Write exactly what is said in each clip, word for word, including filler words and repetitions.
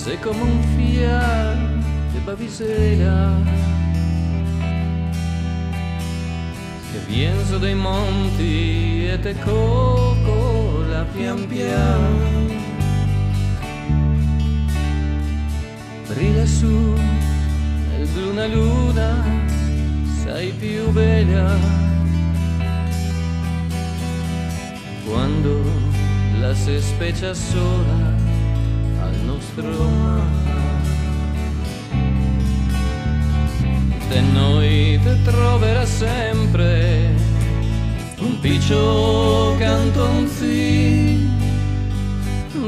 Xe come un fià de bavisela che vien zo dai monti e te cocola pian pian. Brila su nel blu na luna sai più bela. Quando la se specia sola al nostro mar, te noi te troverà sempre un picio cantonzin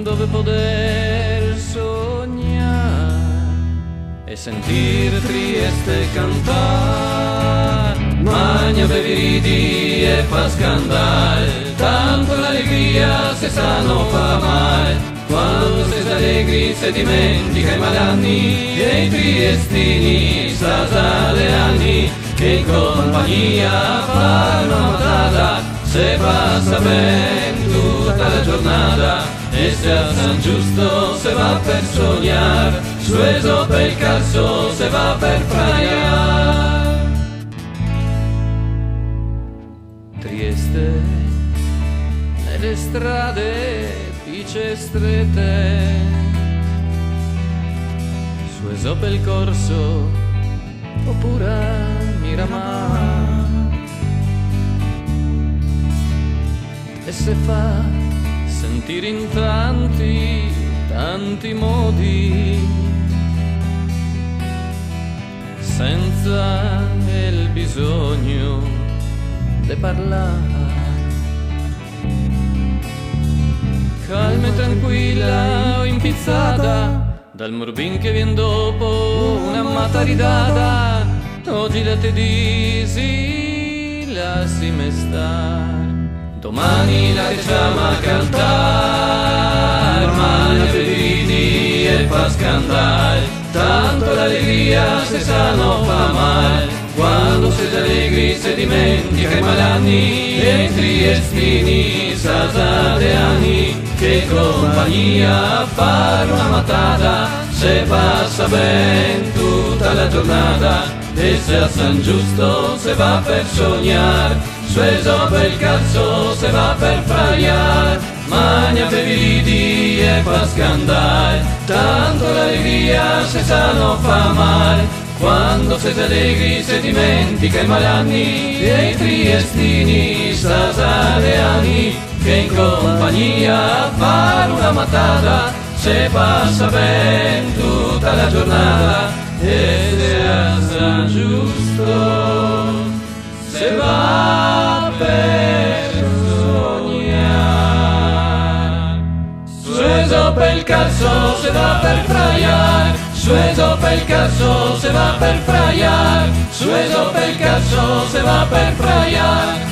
dove poder sognar e sentir Trieste cantar. Magna, bevi, ridi e fa scandal, tanto l'alegria se sa no fa mal. Quando se xe alegri se dimentica i malani, e i triestini sa za de ani che in compagnia a far na matada se pasa ben tuta la giornada. E se a San Giusto se va per sognar, su e zo pel Carso se va per fraiar. Trieste, nele strade pice e strete, su e zo pel Corso, opura Miramar. E se fa sentir in tanti, tanti modi, senza el bisogno de parlar. Calma e tranquila o inpizada, dal morbin che vien dopo na mata ridada, ogi la te disi, lasime star. Domani la te ciama a cantar, magna, bevi, ridi e fa scandal, tanto l'alegria se sa no fa mal. Quando se xe alegri se dimentica i malani, e i triestini sa za de ani che in compagnia a far na matada se pasa ben tuta la giornada. E se a San Giusto se va per sognar, su e zo pel Carso se va per fraiar. Magna, bevi, ridi e fa scandal, tanto l'alegria se sa no fa mal. Quando se xe alegri se dimentica i malani, e i triestini sa za de ani che in compagnia a far na matada se pasa ben tuta la giornada. E se a San Giusto se va per sognar, su e zo pel Carso se va per fraiar, su e zo pel Carso se va per fraiar, su e zo pel Carso se va per fraiar.